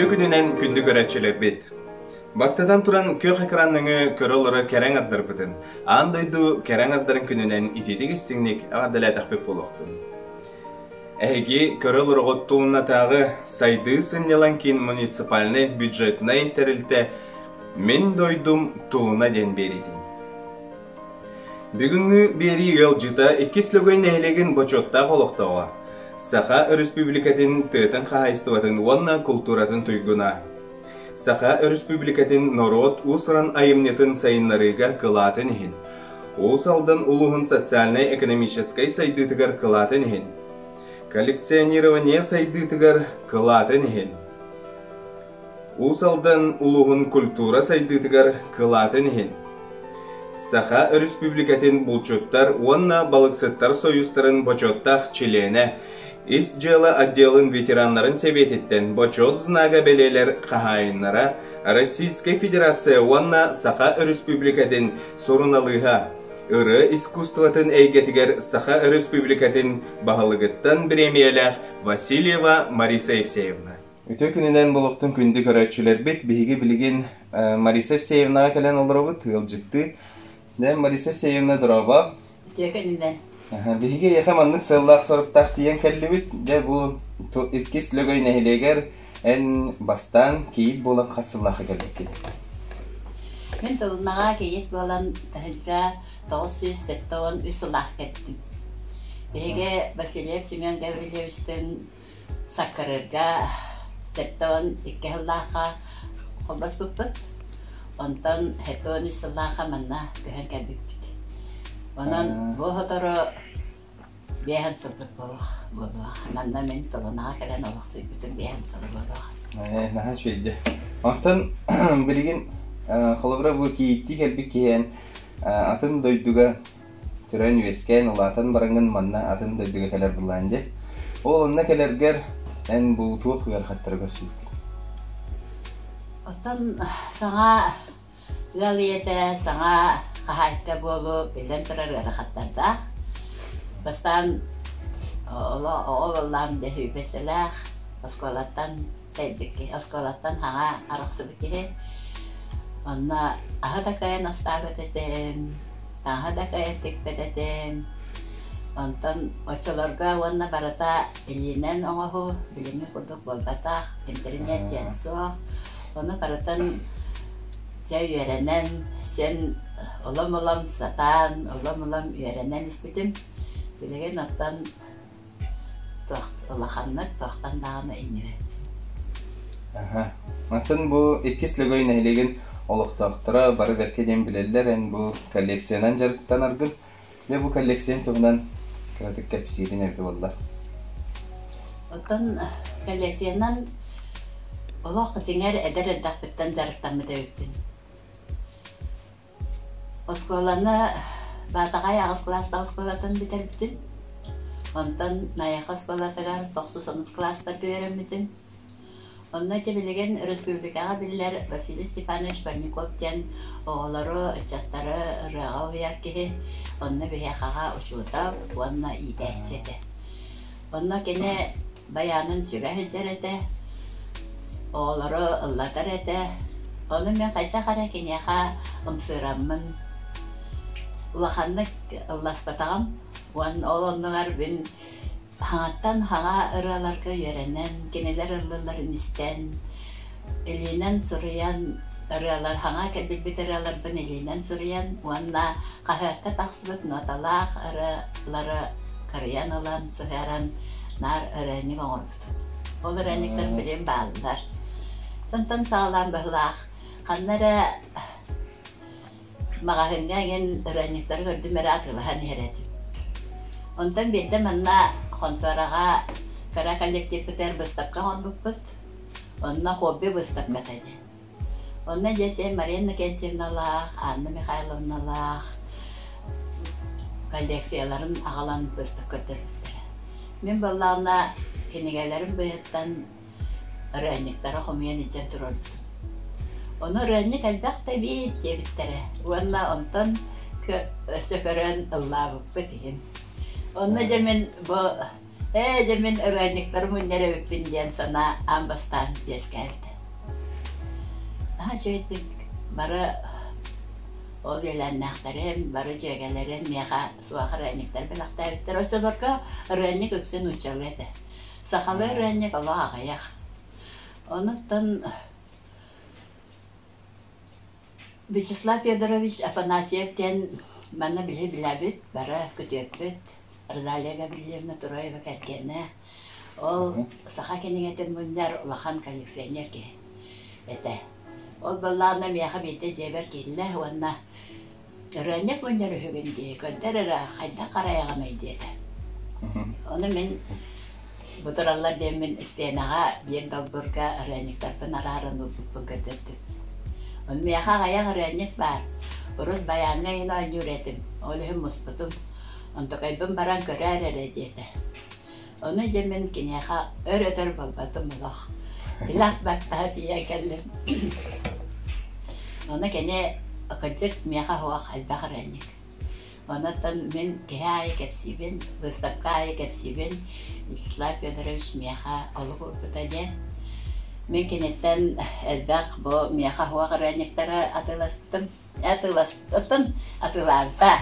Үтүө күнүнэн күндү көрөөччүлэрбит! Бастатан туран күөх экран нөҥүө көрө олорор кэрэ аҥардарбытын аан дойду кэрэ аҥардарын күнүнэн итиитик-истиҥник эҕэрдэлээтэхпит буолуохтун. Эһиги көрө олороҕут Тулунатааҕы Сайдыы сынньалаҥ киин муниципальнай бюджетнай тэрилтэ Мин дойдум Тулуна диэн биэриитин. Бүгүҥҥү биэрии ыалдьыта Иккис Лөгөй нэһилиэгин бочуоттаах олохтооҕо, Саха Өрөспүүбүлүкэтин тыатын хаһаайыстыбатын уонна култууратын туйгуна, Саха Өрөспүүбүлүкэтин норуот уус-уран айымньытын сайыннарыыга кылаатын иһин, Уус Алдан улууһун социальнай-экономическай сайдыытыгар кылаатын иһин, коллекционирование сайдыытыгар кылаатын иһин, Уус Алдан улууһун культура сайдыытыгар кылаатын иһин Саха Өрөспүүбүлүкэтин булчуттар уонна балыксыттар сойуустарын бочуоттаах чилиэнэ, Ис дьыала отделын ветераннарын сэбиэтиттэн Бочуот знага бэлиэлэр хаһаайыннара, Российскай Федерация уонна Саха Өрөспүүбүлүкэтин суруналыыһа, ырыа искусствотын эйгэтигэр Саха Өрөспүүбүлүкэтин баһылыгыттан бириэмийэлээх Васильева Мариса Евсеевна. Үтүө күнүнэн буолуохтун күндү көрөөччүлэрбит. Биһиги билигин Мариса Евсеевнаҕа кэлэн олоробут, ыалдьыттыы. Дьэ, Мариса Евсеевна, дорообо. Үтүө күнүнэн. Биһиги эйиэхэ маннык сыаллаах-соруктаах тиийэн кэллибит. Дьэ, бу Иккис Лөгөй нэһилиэгэр эн бастаан кийиит буолан хас сыллаахха кэлбиккин? Мин Тулунаҕа кийиит буолан 1973 сыллаах кэлбитим. Биһиги Васильев Семен Гаврильевичтыын Саккырыырга 72 сыллаахха холбоспуппут. Онтон 73 сыллаахха манна көһөн кэлбиппит. Онон бу сотору биэһэн сылбыт буолуох буолуох. Манна мин Тулунаҕа кэлэн олохсуйбутум биэһэн сыл буолуох. Наһаа үчүгэйдэ. Онтон билигин холобура бу кийииттии кэлбит киһи атын дойдуга Төрөөн-үөскээн, улаатан бараҥҥын манна атын дойдуга кэлэр былаан дии. Ол онно кэлэргэр эн бу туох ыарахаттары көрсүбүккүн? Оттон саҥа ыал ийэтэ, саҥа хаһаайка буолуу биллэн турар ыарахаттардаах. Бастаан оҕо буоллаҕым дьэ сүүрбэччэлээх, оскуолаттан тэйбит киһи, оскуолаттан саҥа арахсыбыт киһи. Онно аһы да кыайан астаабат этим, Сааһа да кыайан тикпэт этим. Онтон оччолорго уонна барыта илиинэн оҥоһуу, билиҥҥи курдук буолбатах, интэриниэт диэн суох. Ону барытын дьэ үөрэнэн, син улам-улам сатаан, улам-улам үөрэнэн испитим. Билигин оттон Туох улаханнык туохтан даҕаны иҥнибэт. Аха. Атын бу Иккис Лөгөй нэһилиэгин олохтоохторо бары бэркэ диэн билэллэр эн бу коллекциянан дьарыктанаргын. Дьэ бу коллекциян туһунан кыратык кэпсиирин эбитэ буоллар. Оттон коллекциянан олох дьиҥэр эдэр эрдэхпиттэн дьарыктаммыт эбиппин. Оскуоланы Баатаҕай аҕыс кылаастаах оскуолатын бүтэрбитим. Онтон Найахы оскуолатыгар тохсус онус кылаастарга үөрэммитим. Онно ити билигин өрөспүүбүлүкэҕэ биллэр Василий Степанович Парников диэн оҕолору, ыччаттары ырыаҕа уһуйар киһи. Онно биһиэхэҕэ учуутал уонна иитээччи этэ. Онно кини Байаанын сүгэ сылдьар этэ, оҕолору ыллатар этэ. Ону мин хайдах эрэ киниэхэ ымсыыраммын улаханнык ылласпатаҕым. Уонна ол оннугар мин хаҥаттан хаҥа ырыаларга үөрэнэн, кинилэр ыллыылларын истэн, илиинэн суруйан ырыалар, хаҥа билбит ырыаларбын илиинэн суруйан уонна хаһыакка тахсыбыт ноталаах ырыалары кырыйан ылан, сыһыаран наар ырыанньык оҥорбутум. Ол ырыанньыктар билигин бааллар. Онтон саҕалаан быһылаах ханна эрэ маҕаһыыҥҥа эҥин ырыанньыктары көрдүм эрэ атыылаһан иһэр этим. Онтон биирдэ манна хонтуораҕа кыра коллективпытыгар быыстапка оҥорбуппут. Онно хобби быыстапката этэ. Онно дьэ Мария Иннокентьевналаах, Анна Михайловналаах коллекцияларын аҕалан быыстапка көрдөрбүттэрэ. Мин буоллаҕына кинигэлэрим быыһыттан ырыанньыктары хомуйан илдьэн туруорбутум. Ону ырыанньык элбэх да эбит диэбиттэрэ уонна онтон өссө көрөн ыллаабыппыт иһин. Онно дьэ мин бу ээ дьэ мин ырыанньыктары мунньар эбиппин диэн санаа аан бастаан үөскээбитэ. Наһаа үчүгэйдик бары ол үөлээннээхтэрим, бары дьүөгэлэрим миэхэ суох ырыанньыктар бэлэхтээбиттэр. Оччолорго ырыанньык үксэ нууччалыы этэ. Сахалыы ырыанньык олох аҕыйах. Онуттан Вячеслав Федорович Афанасьев диэн манна биһи билэбит, бары күтүөппүт Розалия Гаврильевна Туроева кэргэнэ. Ол саха кинигэтин мунньар улахан коллекционер киһи этэ. Ол буоллаҕына миэхэ биирдэ дьиэбэр киирдэ уонна ырыанньык мунньар үһүгүн дии, көрдөр эрэ хайдах харайаҕыный диэтэ. Ону мин бу тураллар диэммин истиэнэҕэ биир долбуурга ырыанньыктарбын арааран уурбуппун көрдөрдүм. Ону миэхэ аҕыйах ырыанньык баар. Урут байааҥҥа иһин оонньуур этим, ол иһин муспутум. Онтукайбын баран көрөөр эрэ диэтэ. Ону дьэ мин киниэхэ өр-өтөр буолбатым олох. Тилэх баттаһа тиийэн кэллим. Ону кини кырдьык миэхэ суох элбэх ырыанньык. Онон мин киһи аайы кэпсиибин, выставка аайы кэпсиибин, Вячеслав Федорович миэхэ олук уурбута диэн. Мин киниттэн элбэх бу миэхэ суох ырыанньыктары атыыласпытым. Атыыласпытын атыылаабыта.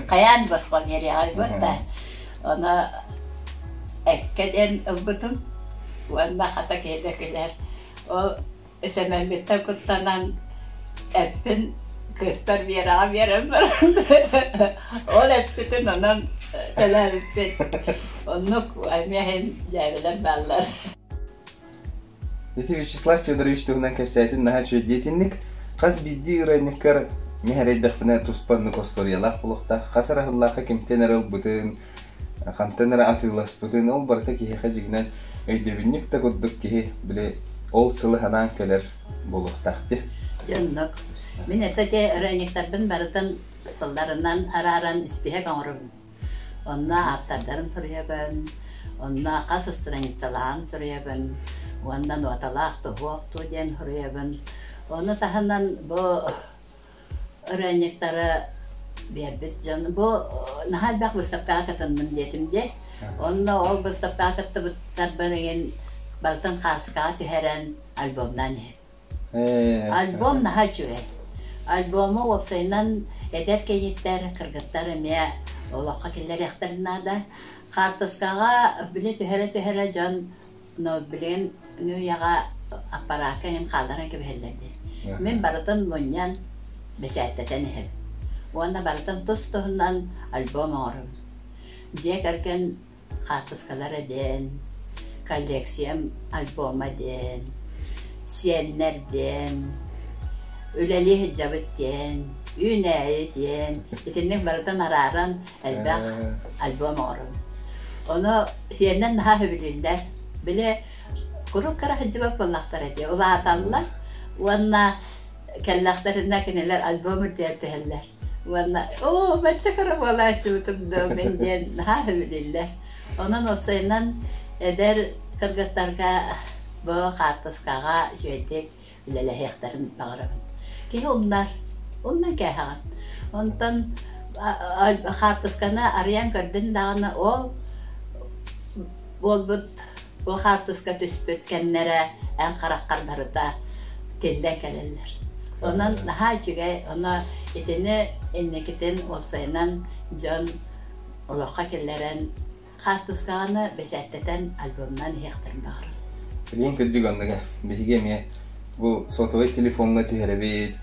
Хайаан босхо биэриэҕэй да. Ону эккэ диэн ылбытым уонна хата киһи да күлэр. Ол Сэмэммиттэн куттанан эппин кыыстар Вераҕа биэрэн баран ол эппитин онон төлөөбүппүт. Оннук эмиэ иһин дьээбэлэр бааллар. Ити Вячеслав Федорович туһунан кэпсээтин наһаа үчүгэй диэтинник. Хас биирдии ырыанньыккар миһэрэйдэхпинэ туспа оннук остуоруйалаах буолуохтаах. Хас эрэ сыллаахха кимтэн эрэ ылбытын, хантан эрэ атыыласпытын, ол барыта киһиэхэ дьиҥинэн өйдөбүнньүк да курдук киһи били ол сылы санаан кэлэр буолуохтаах дии. Дьэ оннук. Мин это те ырыанньыктарбын барытын сылларынан арааран испиһэк оҥоробун. Онно ааптардарын суруйабын, онно хас страницалааҕын суруйабын уонна нуоталаах туһуох дуу диэн суруйабын. Ону таһынан бу ырыанньыктары биэрбит дьон бу наһаа элбэх выставкаҕа кытынным диэтим дии. Онно ол выставкаҕа кыттыбыттарбын игин барытын хааскаҕа түһэрэн альбомнаан иһэбин. Альбом наһаа үчүгэй. Альбому уопсайынан эдэр кийииттэр, кыргыттар эмиэ олоххо киллэриэхтэрин наада. Хаартыскаҕа били түһэрэ-түһэрэ дьон билигин үйэҕэ аппараакка иһин хаалларан кэбиһэллэр дии. Мин барытын мунньан бэчээттэтэн иһэбин. Уонна барытын тус-туһунан альбом оҥоробун. Дьиэ кэргэн хаартыскалара диэн, коллекциям альбома диэн, сиэннэр диэн, үлэлии сылдьабыт диэн, үүнээйи диэн, итинник барытын арааран элбэх альбом оҥоробун. Ону сиэннэр наһаа сөбүлүүллэр. Били куруук кыра сылдьыбат буоллахтара дии, улааталлар уонна кэллэхтэринэ кинилэр альбом үрдүгэр түһэллэр. Уонна оо, бачча кыра буолааччыбытым доо мин диэн наһаа сөбүлүүллэр. Онон уопсайынан эдэр кыргыттарга бу хаартыскаҕа үчүгэйдик үлэлэһиэхтэрин баҕарабын. Киһи умнар, умнан кээһэҕин. Онтон хаартысканы арыйан көрдүн даҕаны ол буолбут Бу хаартыска түспүт кэмнэрэ эн хараххар барыта тиллэн кэлэллэр. Онон наһаа үчүгэй, ону итини инникитин уопсайынан дьон олоххо киллэрэн хаартыскаҕаны бэчээттэтэн альбомнаан иһиэхтэрин баҕарабын. Билигин кырдьык оннуга. Биһиги эмиэ бу сотовай телефоҥҥа түһэрэбит,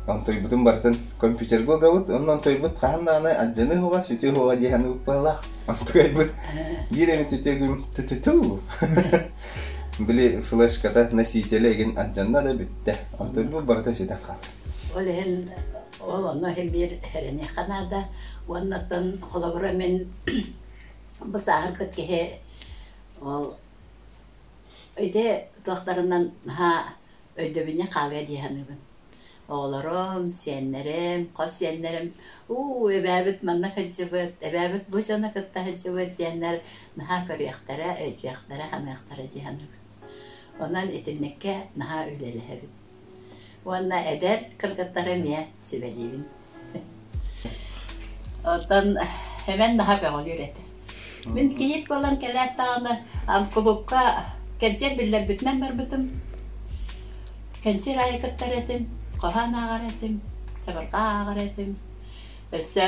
онтуйбутун барытын компьютерга угабыт, онно онтуйбут хаһан даҕаны алдьаныы уһуга, сүтүү уһуга диэһэн ыыппалаах. Онтугайбыт биир эмит үтүө күн ту-ту-ту били флешката носителэ игин алдьанна да бүттэ. Онтуйбут барыта сүтэн хаалар. Ол иһин ол онно иһин биир эрэниэххэ наада. Уонна оттон холобура мин бу сааһырбыт киһи ол Ити туохтарынан наһаа өйдөбүнньүк хаалыа дии саныыбын. Оҕолорум, сиэннэрим, хос сиэннэрим уу эбээбит манна сылдьыбыт, эбээбит бу дьону кытта сылдьыбыт диэннэр наһаа көрүөхтэрэ, өйдүөхтэрэ, саныахтара дии саныыбын. Онон итинниккэ наһаа үлэлэһэбит. Уонна эдэр кыргыттары эмиэ сүбэлиибин. Оттон Эмэн наһаа көҕүлүүр этэ. Мин кийиит буолан кэлээт даҕаны кулуупка кэнсиэр биллэрбитинэн барбытым. Кэнсиэр аайы кыттар этим, хоһоон ааҕар этим, чабырҕах ааҕар этим. Өссө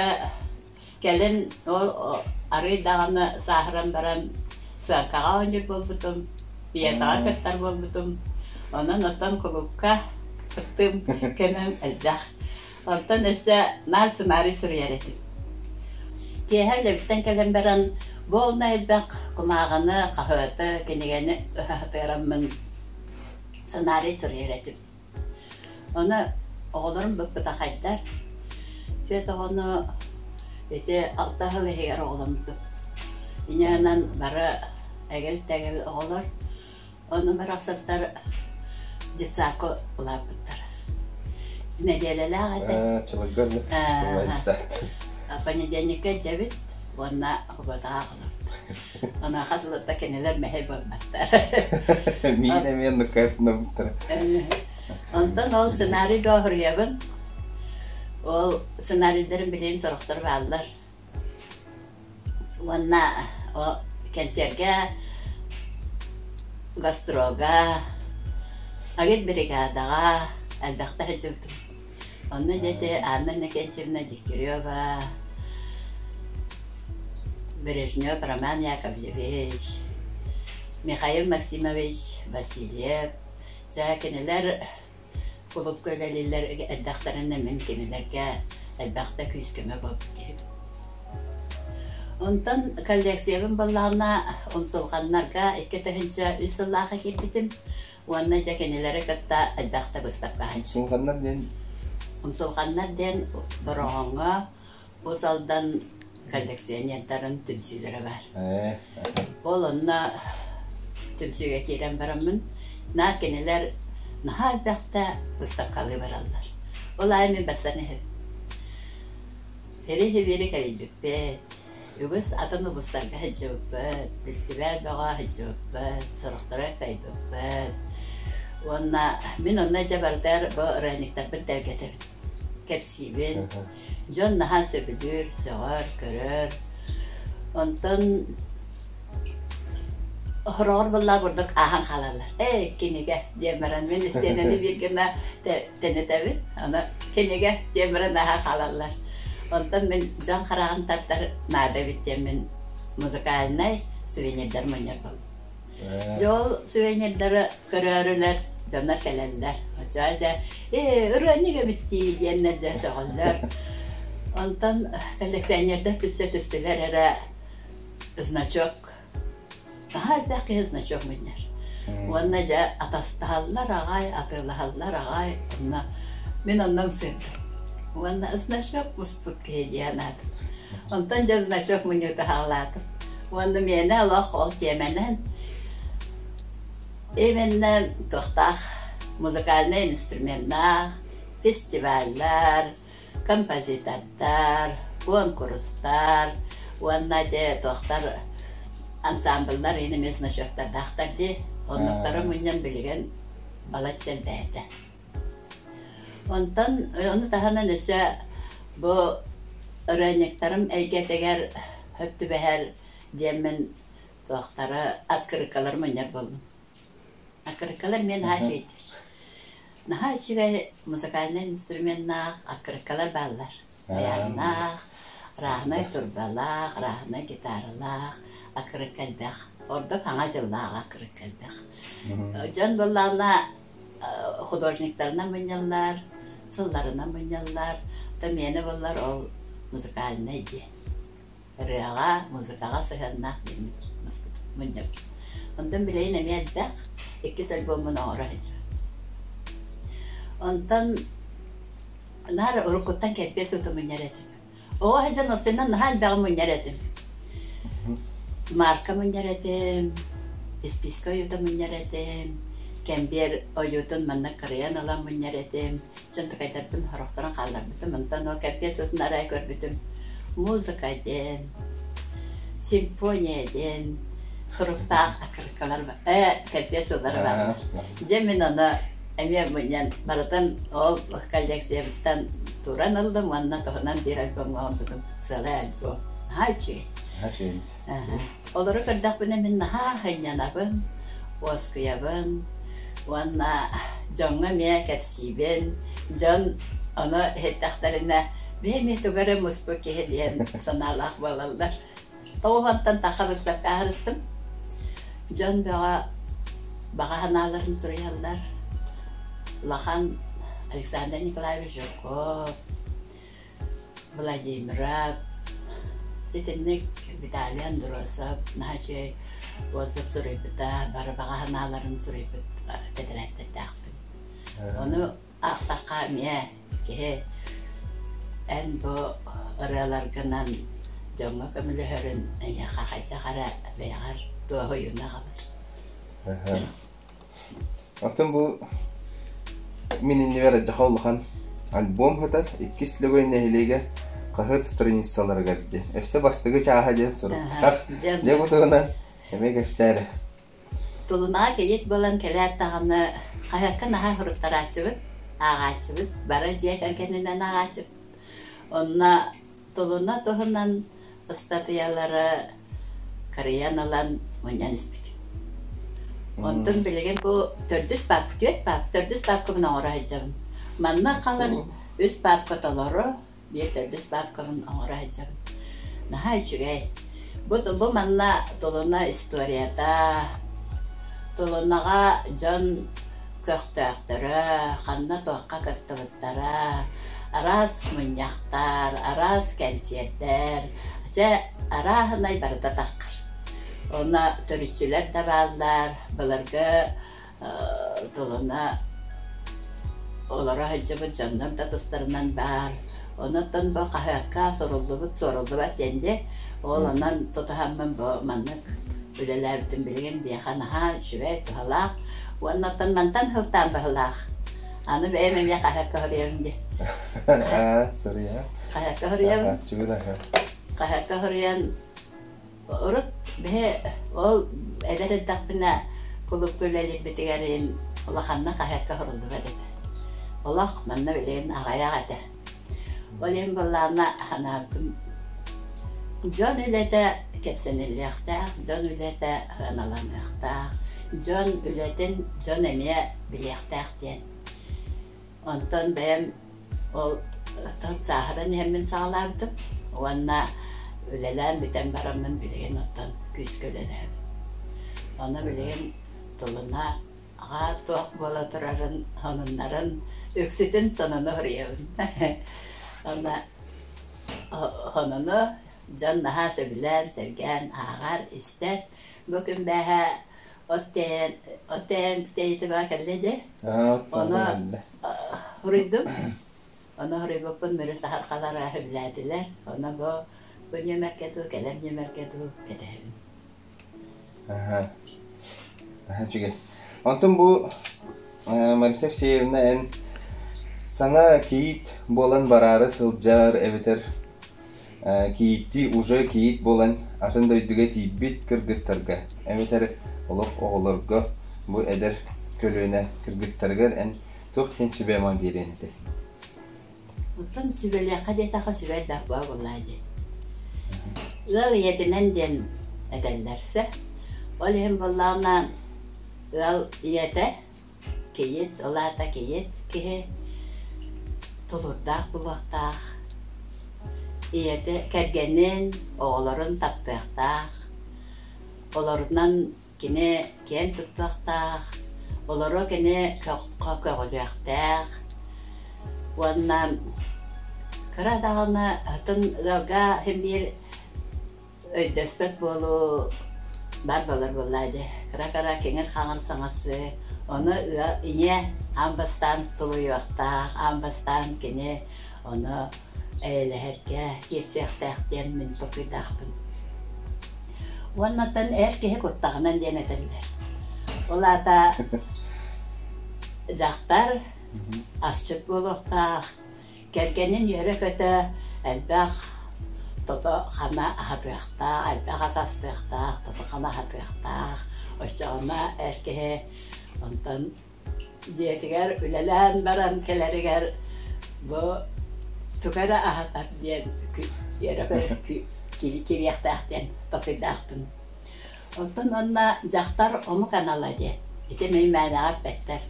кэлин ол арыый даҕаны сааһыран баран сыаҥкаҕа оонньуур буолбутум, пьесаҕа кыттар буолбутум. Онон оттон кулуупка кыттыым көмөм элбэх. Онтон өссө наар сценарий суруйар этим. Киэһэ үлэбиттэн кэлэн баран буолна элбэх кумааҕыны, хаһыаты, кинигэни ыһатыараммын сценарий суруйар этим. Ону оҕолорум быкпытахайдар. Түөрт оҕону ити алта сыл иһигэр оҕоломмутум. Инньэ бары эгил-тэгил оҕолор. Ону барахсаттар детсадка улааппыттар. Нэдиэлэлээх этэ. Понедельникка дьэбит уонна убатаах олорбут. Онуоха дылыта кинилэр мэһэй буолбаттар. Миин эмиэ нуккайфнабыттара. Онтон ол сценарийга суруйабын. Ол сценарийдарын билигин сорохтор бааллар. Уонна кэнсиэргэ гастрога, агитбригадаҕа элбэхтэ сылдьыбытым. Онно дьэ ити Анна Иннокентьевна Дегтярева, Бережнев Роман Яковлевич, Михаил Максимович Васильев, дьэ кинилэр кулуупка үлэлииллэр эрдэхтэринэ мин кинилэргэ элбэхтэ күүс-көмө буолбут киһибин. Онтон коллекциябын буоллаҕына умсулҕаннарга 2003 сыллаахха киирбитим уонна дьэ кинилэри кытта элбэхтэ быыстапкаһын. Умсулҕаннар диэн? Умсулҕаннар диэн Бороҕоҥҥо Уус Алдан коллекционердарын түмсүүлэрэ баар. Ол онно түмсүүгэ киирэн бараммын, наар кинилэр наһаа элбэхтэ быыстапкалыы бараллар. Ол аайы мин барсан иһэбин. Ири-сибиири кэрийбиппит, үгүс атын улуустарга сылдьыбыппыт, фестиваль бөҕө сылдьыбыппыт, сорохторо кыайбыппыт. Уонна мин онно дьэ барытыгар бу ырыанньыктарбын тэлгэтэбин, кэпсиибин. Дьон наһаа сөбүлүүр, сөҕөр, көрөр. Онтон хороҕор буоллаах курдук ааһан хаалаллар. Ээ, кинигэ диэн баран мин истиэнэни биир гына тэнитэбин. Аны кинигэ диэн баран ааһан хаалаллар. Онтон мин дьон хараҕын тардар наада эбит диэн мин музыкальнай сувенирдар мунньар буоллум. Дьэ ол сувенирдары көрөөрүлэр дьоннор кэлэллэр. Оччоҕо дьэ ээ ырыанньык эбит дии диэннэр дьэ сөҕөллөр. Онтон коллекционердар түстэ түстүлэр эрэ значок наһаа элбэх киһи значок мунньар. Уонна дьэ атастаһаллар аҕай, атыылаһаллар аҕай. Онно мин онно ымсыырдым. Уонна значок муспут киһи диэн аатым. Онтон дьэ значок мунньуута саҕалаатым. Уонна миэнэ олох ол тиэмэнэн именно туохтаах музыкальнай инструменнаах фестиваллар, композитордар, куонкурустар уонна дьэ туохтар ансамбллар иһин эмиэ значоктардаахтар дии. Оннуктары мунньан билигин балачча элбээтэ. Онтон ону таһынан өссө бу ырыанньыктарым эйгэтигэр сөп түбэһэр диэммин туохтары открыткалары мунньар буоллум. Открыткалар мин наһаа үчүгэйдэр. Наһаа үчүгэй музыкальнай инструменнаах открыткалар бааллар. Айааннаах, рааһынай турбалаах, рааһынай гитаралаах аккырыыкка элбэх. Ордук Саҥа дьыллаах аккырыыкка элбэх. Дьон буоллаҕына художниктарынан мунньаллар, сылларынан мунньаллар. То миэнэ буоллар ол музыкальнай диэн. Ырыаҕа, музыкаҕа сыһыаннаах диэммит мунньабыт. Онтон билигин эмиэ элбэх, иккис альбоммун оҥоро сылдьабын. Онтон наар уруккуттан кэмпиэт сыта мунньар этим. Оҕо сылдьан уопсайынан наһаа элбэҕи мунньар этим. Марка мунньар этим, испиискэ ойуута мунньар этим, кэмбиэр ойуутун манна кырыйан ылан мунньар этим. Дьон такайдарбын сорохторун хаалларбытым. Онтон ол кэмпиэт суутун арай көрбүтүм. Музыка диэн, симфония диэн суруктаах аккырыыккалар кэмпиэт сыллара бааллар. Дьэ мин ону эмиэ мунньан барытын ол коллекциябыттан тууран ыллым уонна туһунан биир альбомҥа оҥорбутум. Сыалай альбом. Наһаа үчүгэй. Олору көрдөхпүнэ мин наһаа сынньанабын, уоскуйабын. Уонна дьоҥҥо эмиэ кэпсиибин, дьон ону иһиттэхтэринэ бэйэм эмиэ тугу эрэ муспут киһи диэн санаалаах буолаллар. Тоҕуһуонтан тахха быыстапка аһарыттым. Дьон бөҕө баҕа санааларын суруйаллар. Улахан Александр Николаевич Жирков, Владимиров, ситинник Виталий Андросов наһаа үчүгэй отзыв суруйбута, бары баҕа санааларын суруйбут тэтэрээттэрдээхпин. Ону аахтахха эмиэ киһи эн бу ырыаларгынан дьоҥҥо көмөлөһөрүн эйиэхэ хайдах эрэ бэйэҕэр дуоһуйууну аҕалар. Оттон бу мин иннибэр адьаха улахан альбом сытар, иккис Лөгөй нэһилиэгэ хаһыат страницаларыгар диэн. Өссө бастакы чааһа диэн суруктар. Дьэ бу туһунан эмиэ кэпсээ эрэ. Тулунаа кийиит буолан кэлээт даҕаны хаһыакка наһаа суруттарааччыбыт, ааҕааччыбыт, бары дьиэ кэргэнинэн ааҕааччыбыт. Онно Тулуна туһунан ыстатыйалары кырыйан ылан мунньан испитим. Онтон билигин бу төрдүс паапка, түөрт паапка, төрдүс паапкабын оҥоро сылдьабын. Манна халыҥ үс паапка толору, биир төрдүс паапкабын оҥоро сылдьабын. Наһаа үчүгэй. Бу, бу манна Тулуна историята, Тулунаҕа дьон көхтөөхтөрө, ханна-туохха кыттыбыттара, араас мунньахтар, араас кэнсиэрдэр, дьэ, арааһынай барыта таххар. Уонна төрүччүлэр да бааллар, былыргы Тулуна олоро сылдьыбыт дьоннор да тустарынан баар. Онон бу хаһыакка суруллубут, суоруллубат диэн дии. Ол онон тутуһаммын бу маннык үлэлээбитим билигин биһиэхэ наһаа үчүгэй, туһалаах. Уонна оттон мантан сылтаан баһылаах. Аны бэйэм эмиэ хаһыакка суруйабын дии. Суруйа. Хаһыакка суруйабын. Хаһыакка суруйан Урут биһи ол эдэр эрдэхпинэ кулуупка үлэлиирбитигэр улаханнык хаһыакка суруллубат этэ. Олох манна билигин аҕыйах этэ. Ол иһин буоллаҕына санаабытым дьон үлэтэ кэпсэниллиэхтээх, дьон үлэтэ сыаналаныахтаах, дьон үлэтин дьон эмиэ билиэхтээх диэн. Онтон бэйэм ол сааһыран иһэммин саҕалаабытым уонна үлэлээн бүтэн бараммын билигин оттон күүскэ үлэлээбит. Ону билигин Тулуна аҕа туох буола турарын, сонуннарын үксүтүн сонуну суруйабын. Уонна сонуну дьон наһаа сөбүлээн, сэргээн ааҕар, истэр. Бу күн бээһэ от тэйэн от тэйэн тэйитибэ кэллэ дии. Ону суруйдум. Ону суруйбуппун Мүрү саһархалара сөбүлээтилэр. Ону бу бу нүөмэргэ дуу, кэлэр нүөмэргэ дуу кэтэһэбин. Аха. Үчүгэй. Онтон бу Мариса Евсеевна эн саҥа кийиит буолан бараары сылдьар эбэтэр кийииттии уже кийиит буолан атын дойдуга тиийбит кыргыттарга эбэтэр олох оҕолорго бу эдэр көлүөнэ кыргыттарыгар эн туох диэн сүбэ-ама биэриэн этэй? Оттон сүбэлиэххэ диэтэххэ сүбэ элбэх буоллаа дии. Ыал ийэтинэн диэн этэллэрсэ. Ол иһин буоллаҕына ыал ийэтэ Кийиит, ол аата кийиит киһи тулуурдаах буолуохтаах, ийэтэ кэргэнин, оҕолорун таптыахтаах, олорунан кини киэн туттуохтаах, олору кини көххө көҕүлүөхтээх уонна кыра даҕаны атын ыалга син биир Өйдөспөт буолуу бар буолар буоллаа дии. Кыра-кыра киҥир-хаҥыр саҥарсыы. Ону ийэ аан бастаан тулуйуохтаах, аан бастаан кини ону эйэлэһэргэ киирсиэхтээх диэн мин толкуйдаахпын. Уонна оттон эр киһи куттаҕынан диэн этэллэр. Ол аата дьахтар асчыт буолуохтаах, Кэргэнин үөрэ-көтө элбэх тото-хана аһатыахтаах, элбэх ас астыахтаах, тото-хана аһатыахтаах. Оччоҕуна эр киһи онтон дьиэтигэр үлэлээн баран кэлэригэр бу тугу эрэ аһатар диэн үөрэ-көтө киириэхтээх диэн толкуйдаахпын. Оттон уонна дьахтар омук анала диэн. Ити мин мээнэҕэ эппэттэр.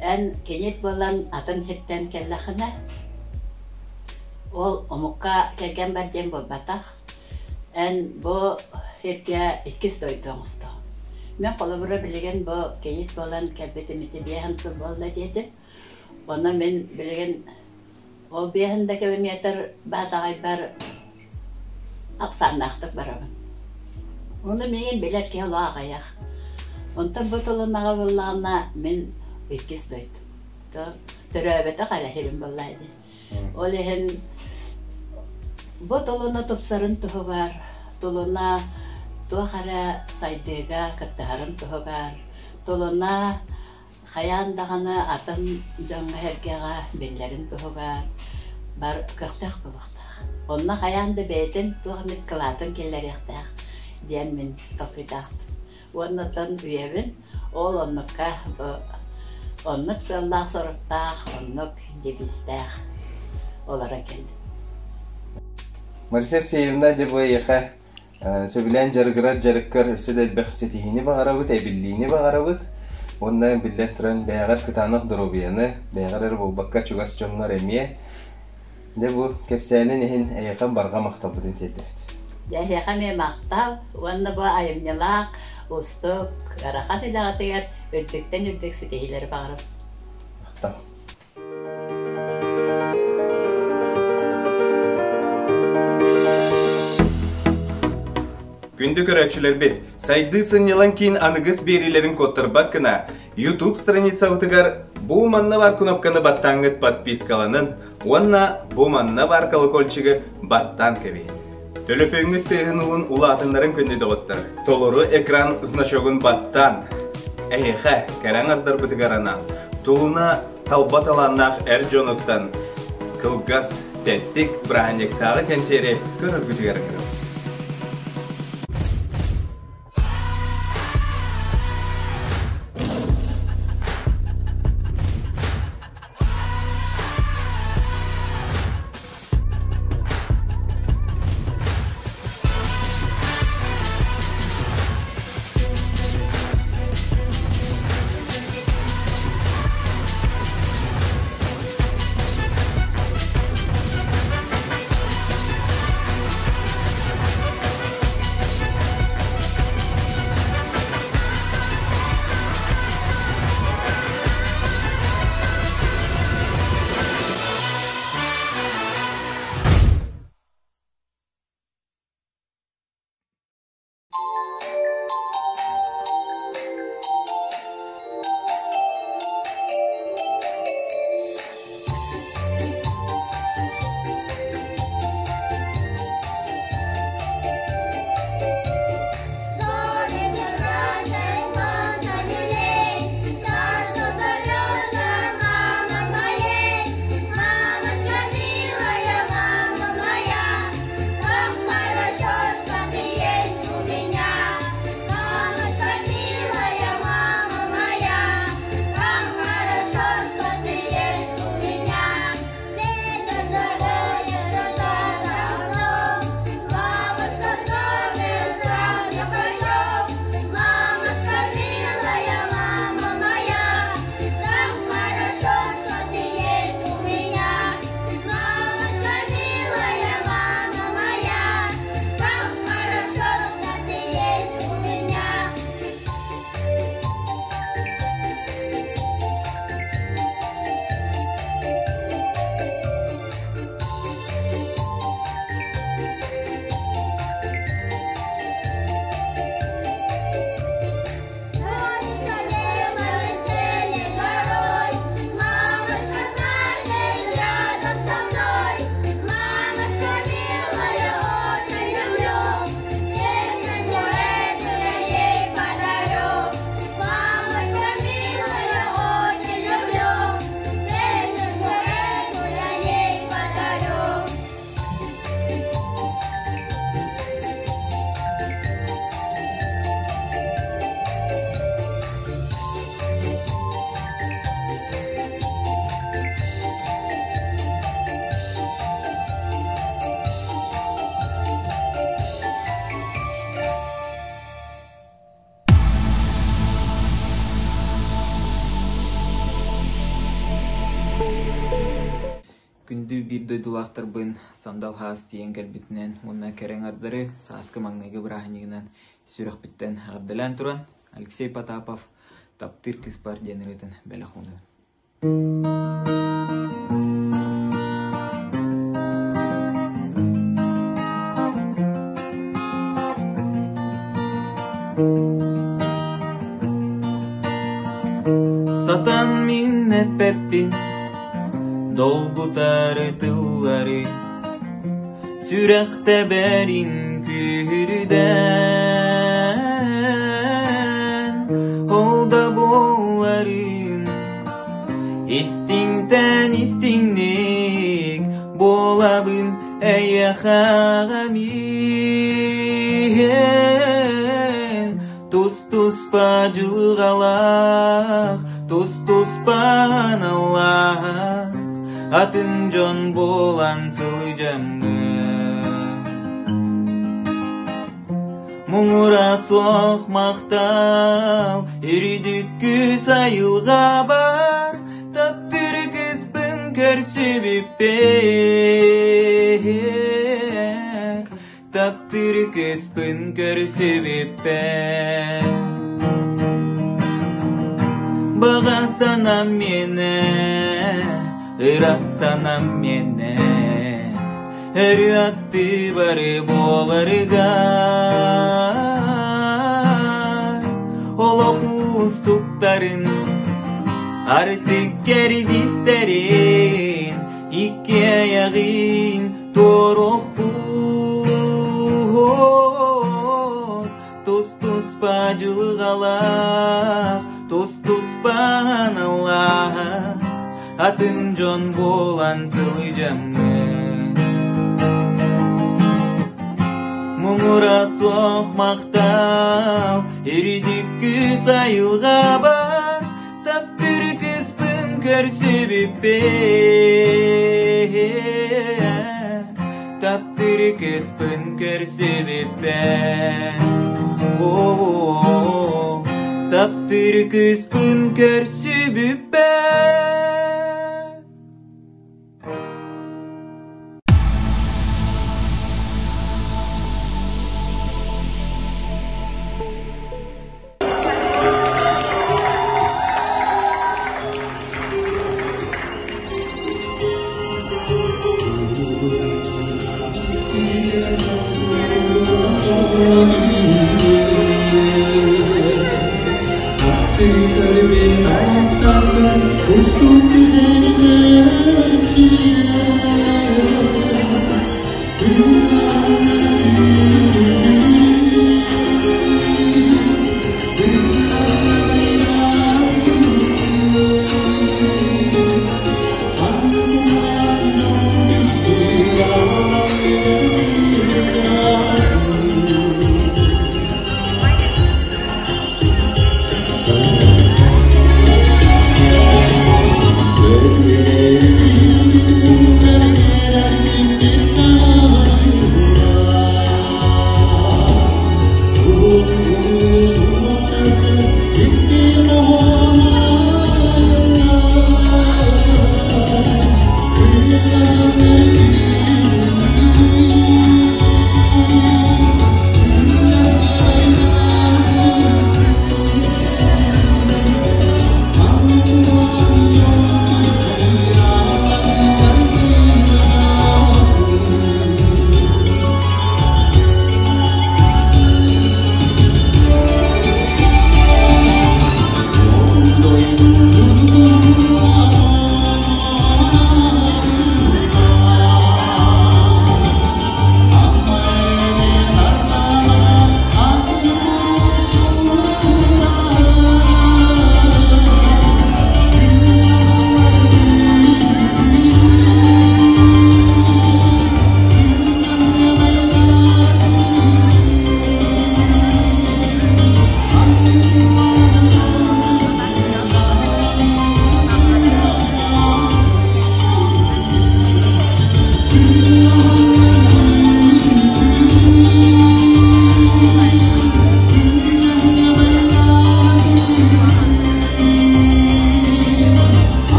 Эн кийиит буолан атын сиртэн кэллэххинэ, ол омукка кэргэн бар диэн буолбатах. Эн бу сиргэ иккис дойду оҥостоо. Мин холобура билигин бу кийиит буолан кэлбитим ити биэһин сыл буолла диэтим. Онно мин билигин ол биэһин да километр Баатаҕайбар ахсааннаахтык барабын. Ону миигин билэр киһи олох аҕыйах. Онтон бу тылынаҕа буоллаҕына мин иккис дойду. Төрөөбөтөх эрэ сирим буолла ини. Ол иһин бу тулуна тупсарын туһугар, тулуна туох эрэ сайдыыга кыттыһарын туһугар, тулуна хайаан даҕаны атын дьоҥҥо-сэргэҕэ биллэрин туһугар бар көхтөөх буолуохтаах. Онно хайаан да бэйэтин туох эмит кылаатын киллэриэхтээх диэн мин толкуйдаахпын. Уонна оттон үйэбин ол оннукка бу оннук сыаллаах-соруктаах, оннук девизтээх олоро кэллим. Мария Алексеевна, дьэ бу эйиэхэ Сөбүлээн дьарыгырар дьарыккар өссө да элбэх ситиһиини баҕарабыт, эбиллиини баҕарабыт. Уонна биллэн туран бэйэҕэр кытаанах доруобуйаны, бэйэҕэр эрэ буолбакка чугас дьоҥҥор эмиэ. Дьэ бу кэпсээнин иһин эйиэхэ барҕа махталбытын тиэрдэбит. Дьэ эһиэхэ эмиэ махтал уонна бу айымньылаах, уустук, ыарахан үлэҕитигэр үрдүктэн үрдүк ситиһиилэри баҕарабыт. Махтал. Күндү көрөөччүлэрбит, Сайдыы сынньалаҥ киин аныгыс биэриилэрин куоттарбат гына YouTube страницабытыгар бу манна баар кнопканы баттааҥҥыт подпискаланын уонна бу манна баар колокольчигы баттаан кэбиһин. Төлөпүөҥҥүт тыаһын уһун улаатыннарын күндү доҕоттор, толору экран значогун баттаан, эһиэхэ кэрэ аҥардарбытыгар анаан, тулуна талба талааннаах эр дьонуттан кылгас, тэттик бырааһынньыктааҕы кэнсиэри көрөргүтүгэр ыҥырабыт. Күндү биир дойдулаахтарбын сандал хаас тиийэн кэлбитинэн уонна кэрэ аҥардары сааскы маҥнайгы бырааһынньыгынан сүрэхпиттэн эҕэрдэлээн туран Алексей Потапов «Таптыыр кыыспар» диэн ырыатын бэлэх уунабын. Сатан мин эппэппин Долгутары тыллары сүрэхтэбэрин күүһүрдэн Ол да буолларын истиҥтэн истиҥник буолабын эйиэхэ миэн Тус-туспа дьылҕалаах, тус-туспа аналлаах, атын дьон буолан сылдьаммын. Муҥура суох махтал, үрдүккү сайылга бар, таптыыр кыыспын көрсүбүппэр. Таптыыр кыыспын көрсүбүппэр Баҕа санаам миэнэ, ыра санаам миэнэ Өрүү аттыбары буоларыгар Олох уустуктарын артык кэрдиистэрин Икки айаҕын Туоруохпут тус-туспа дьылҕалаах, тус-туспа аналлаах, атын дьон буолан сылдьаммыт. Муҥура суох махтал, үрдүк күүс айылҕа бар, Таптыыр кыыспын көрсүбүппэр, таптыыр кыыспын көрсүбүппэр, оо, таптыыр кыыспын көрсүбүппэр.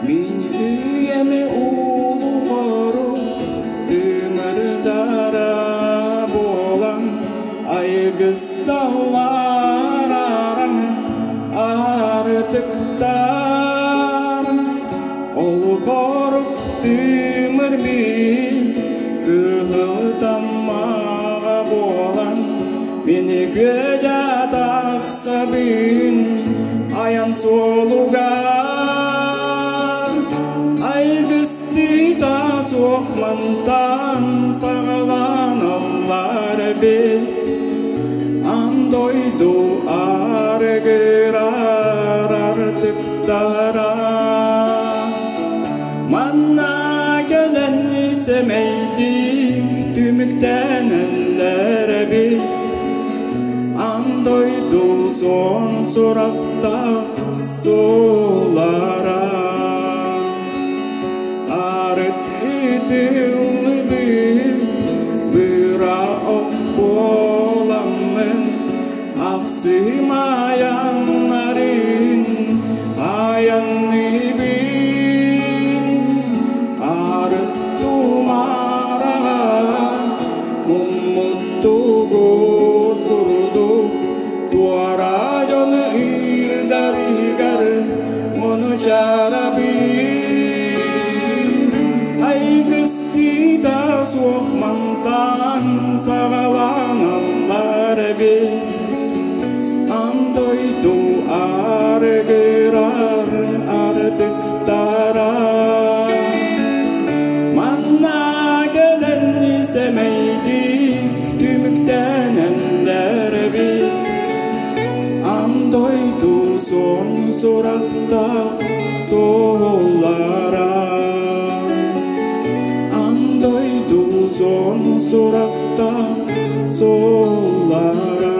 Мин үйэми уулуҕору тыҥырдара буолан айгысталлар араҥ арытыктар Олҕорук тымыр мин кыһыл таммаҕа буолан мини күөдьэ тахсабын айан суолугар айгыстыыта суох мантан саҕаланаллар эбит аан дойду арыгырар артыктара манна кэлэн сэмэйдик түмүктэнэллэр эбит аан дойду суон сурахтаах суулара арыт ытыллыбыт быра ох буоламмын ахсым айаннарын айанныыбын арыт тумараҕа муммуттугут курдук туора дьон ыырдарыгар мунчарабын айгыстыыта суох мантан саҕаланаллар эбит аан дойду арыгырар артыктара манна кэлэн сэмэйдик түмүктэнэллэр эбит аан дойду суон сурахтаах суоллара аан дойду суон сурахтаах суоллара.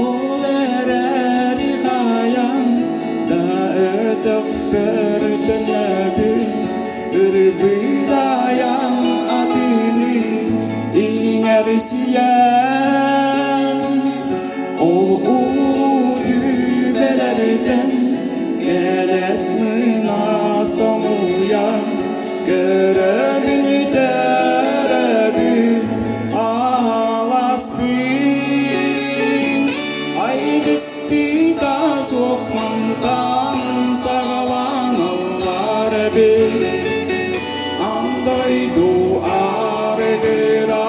Ол эрээри хайан да өтөхпөр төннөбүн ырбыдайан атыны иҥэрсийэн ол уу түбэлэртэн кэлэт мына соҥуйан көрөбүн төрөбүн ааласпын айгыстыыта суох мантан саҕаланаллар эбит аан дойду арыгырар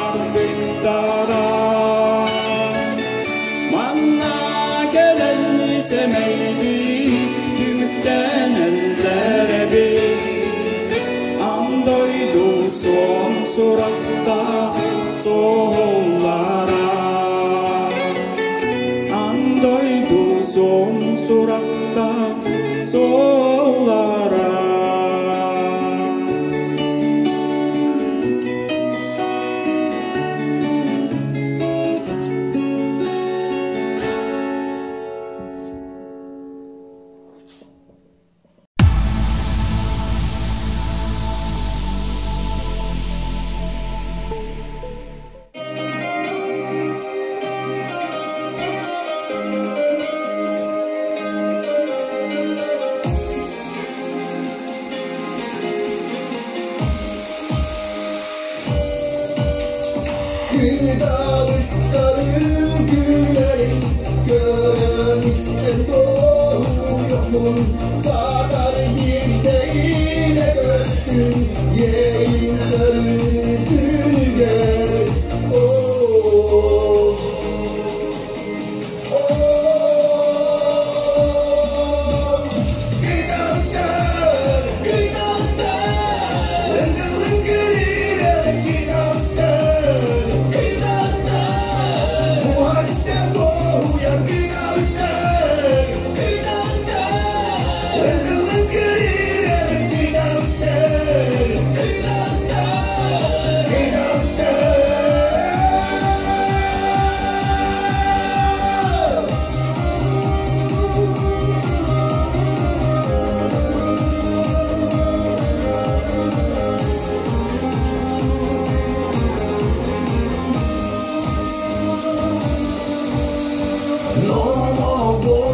ардыктара манна кэлэн сэмэйдик түмүктэнэллэр эбит аан дойду суон сурахтаах суоллара аан дойду суон сурахтаах суоллара. Kıdalıklarım gülerim, görün isten doğuyorsun. Satar bir ile görsün, yeğin gel. Oh, oh. Kıdalıklar, kıdalıklar, lıngır lıngır ile kıdalıklar, kıdalıklar.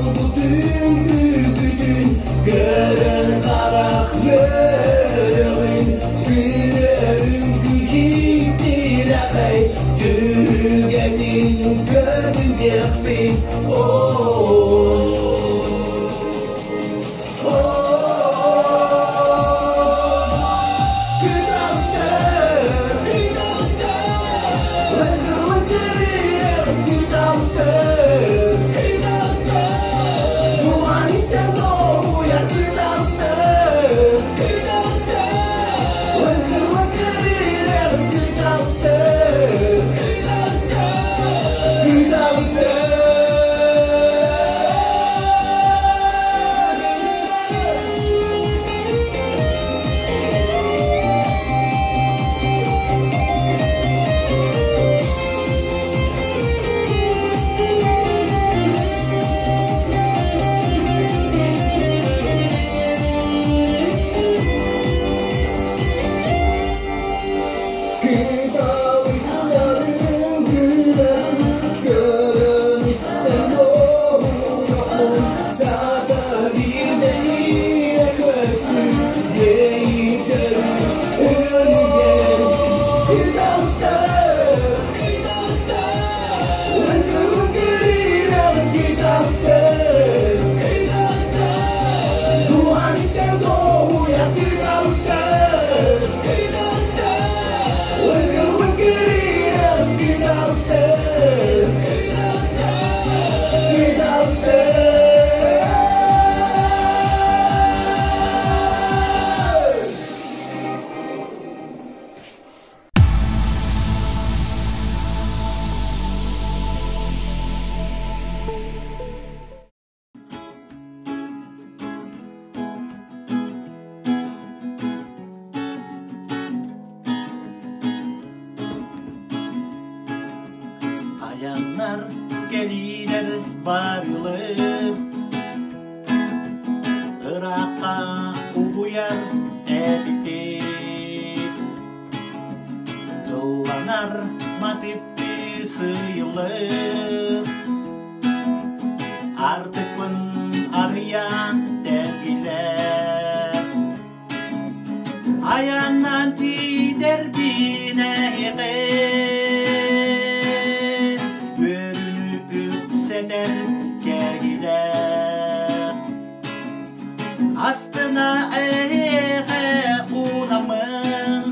Туолбутун күүгүтүн Көрөн харах үөрөҕүн Күрөрүн күдьиттилэхэй Түгэтин көрдүн диэхпин Ayanlar keliler barılır Irak'a ubuyar ebitip Tıllanar matipti sıyılır Artıkpın arıyan dergiler Ayandan tider bine Görünü ükseder kergiler Астына эйхэ унамын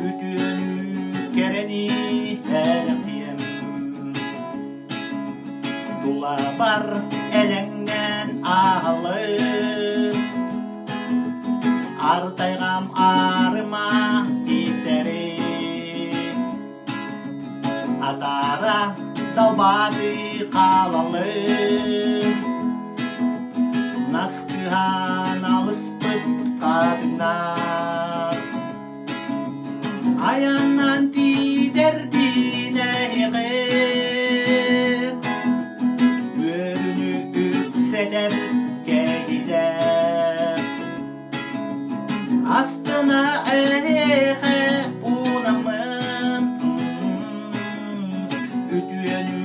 Үтүөнү керени элэктиэм Тулабар элэҥнэн аалыр Артайгам арыма итери Атара далбаты қалалы Наскыхан алыспыт қадыңнар Аяннан тидер бинэҕэ Үөрүнү үксэтэр кэһилэр Астына эһэ унамын Үтүөнү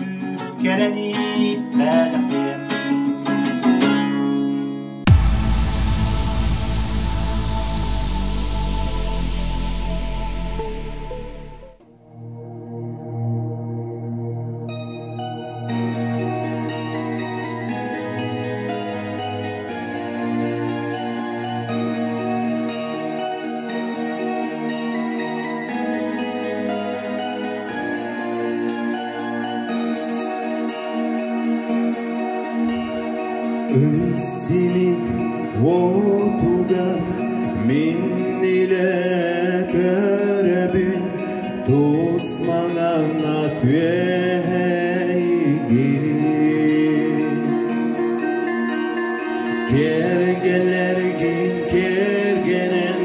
кэрэни бэлэхтиэм Ысимик отугар минниле көрөбүн тусманана түэйгин Кергелергин кергенен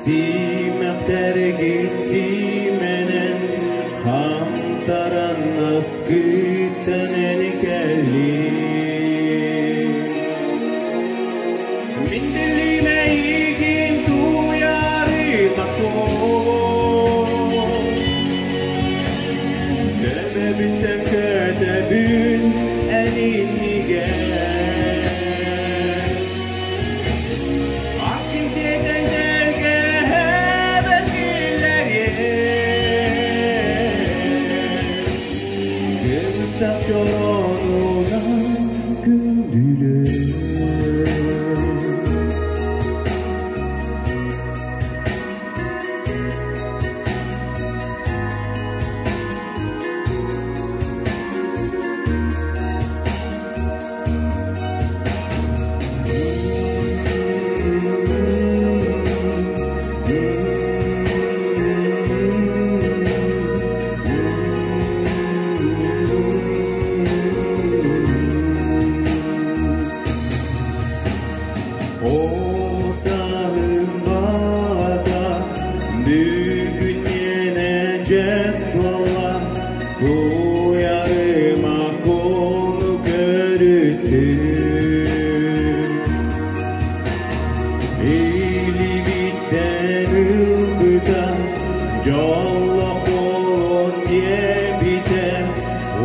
симэхтергин сименен хамтаран аскыттанен кэлли Миндилимейгин туяры тако Көмөбүттен көтөбүн эн Быстах чороонунан күндүлүө. Осаһым баата бүгүн миэнэ дьэ туолла, туйарыма куону көрүстүм. Илибиттэн ылбыта, дьоллоох буолуон диэбитэ,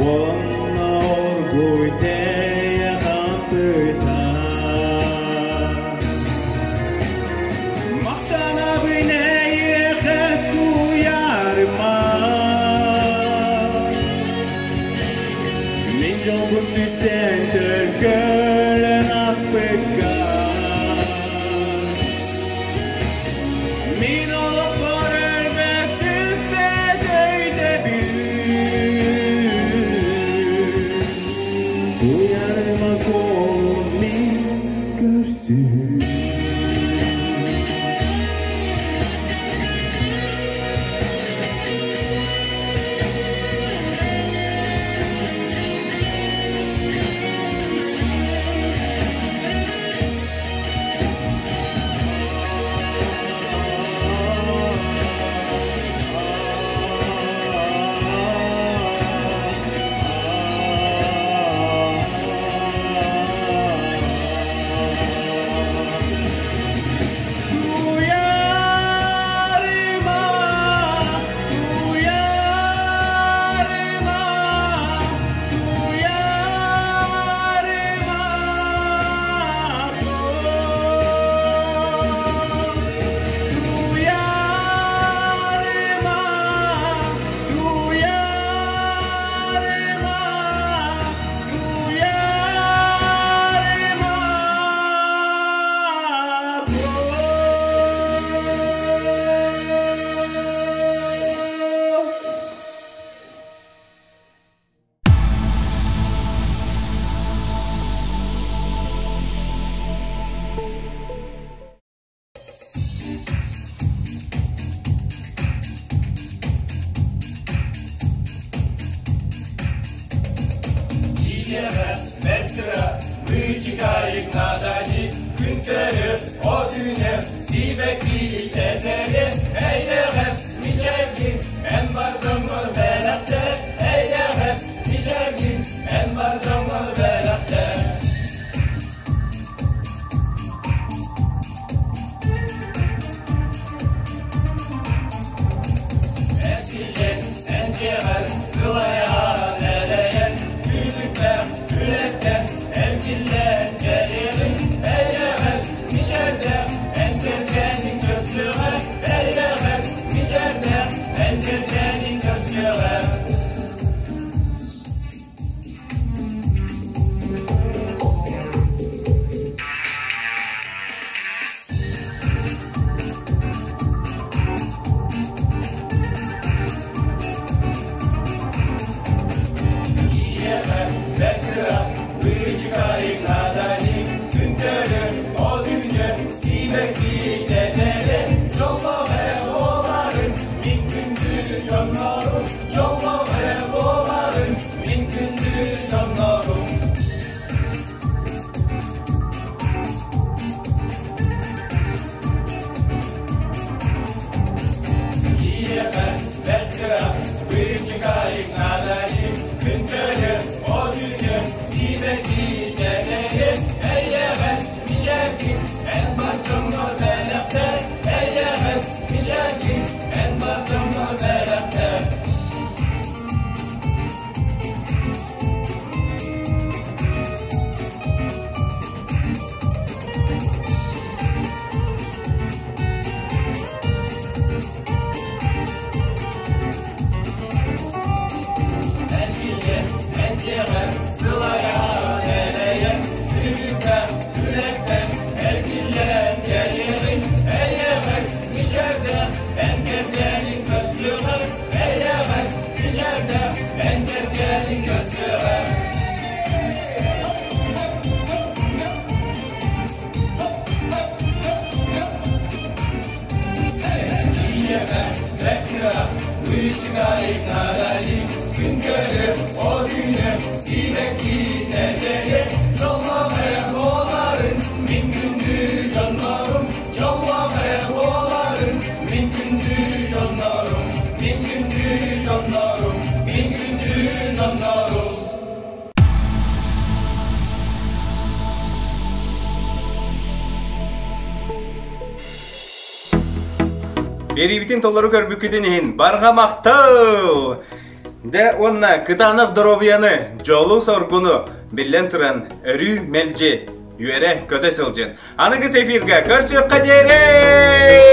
уонна оргууй тэйэ хаампыта. Махтанабын эйиэхэ туйарыма, Мин дьолбун түстээн төлкөлөн аспыкка. Мин олохпор өлбөт сүппэт өйдөбүл. Туйарыма куолум мин көрсүһүү. Туйарыма, туйарыма, туйарыма, туйарыма, туйарыма, туйарыма. Киһиэхэ бэрт кыра быычыкайык наада дии, күнтөрү от үүнэр, сибэкки этэри, эйэҕэс мичээргин, эн бар дьоҥҥор бэлэхтэр, эйэҕэс мичээргин, эн бар дьоҥҥор бэлэхтэр. Эркиллэн, эн дьиэҕэр сылайан, элэйэн, күүтүктээх үлэттэн эркиллэн кэлиэҕиҥ, эйэҕэс мичээрдээх эн кэргэниҥ көрсүөҕэ, эйэҕэс. Сибэкки тэтэйэр, дьоллоох эрэ буоларын, Мин күндү дьоннорум, дьоллоох эрэ буоларын, Мин күндү дьоннорум, мин күндү дьоннорум, мин күндү дьоннорум. Биэриибитин толору көрбүккүтүн иһин барҕа махтал! Дэ уонна кытаанах доруобуйаны, дьолу-соргуну, биллэн туран, өрүү мэлдьи үөрэ-көтө сылдьын. Аныгыс эфиргэ көрсүөххэ диэри!